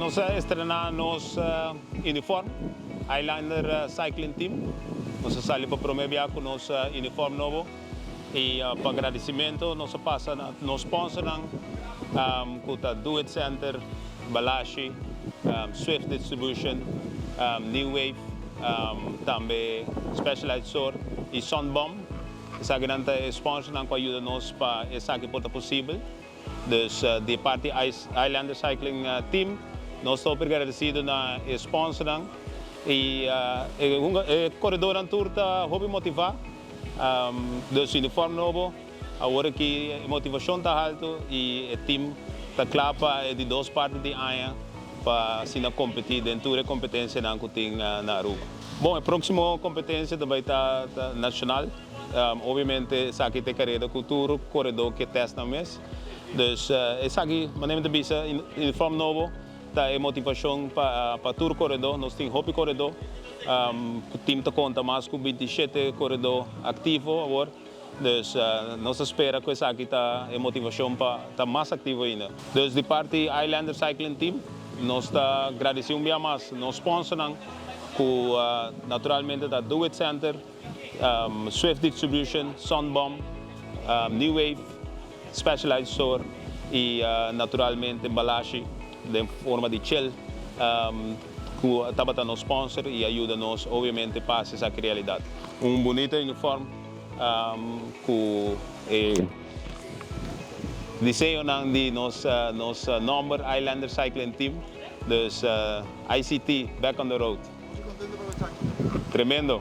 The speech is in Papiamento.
Nos a estrena nos uniform, Islander Cycling Team. Nos a sali pa prome bia cu nos uniform nobo y pa agradecimento nos a pasa na nos sponsornan cu ta Do It Center, Balashi, Swift Distribution, New Wave, tambe Specialized Store y Sunbomb. Esakinan ta e sponsornan cu a yuda nos pa esaki por ta posibel. Dus di e parti Islander Cycling Team nos ta hopi agradecido na e sponsornan y e coredornan tur ta hopi motiva. Dus uniform nobo awor aki e motivacion ta halto y e team ta cla pa e di dos parti di aña pa asina competi den tur e competencianan cu tin na Aruba. Bon, e proximo competencia ta bay ta nacional. Obviamente esaki ta e kareda ku tur koredó ke tèst nan mes. Dus esaki, manera mi ta bisa, uniform nobo ta e motivashon pa tur koredó. Nos tin hopi koredó. Tim ta konta mas ku 27 koredó aktivo awor. Dus nos ta spera ku esaki ta e motivashon pa ta mas aktivo ainda. Dus di parti Islander Cycling Team nos ta gradisí un bia mas nos sponsornan ku naturalmente ta Do It Center, Swift Distribution, Sunbomb, New Wave, Specialized Store y naturalmente Balashi den forma di Chel cu tabata nos sponsor y a yuda nos obviamente pa haci esaki realidad. Un bunita uniform cu e diseñonan di nos nos nomber Islander Cycling Team, dus ICT back on the road. Tremendo.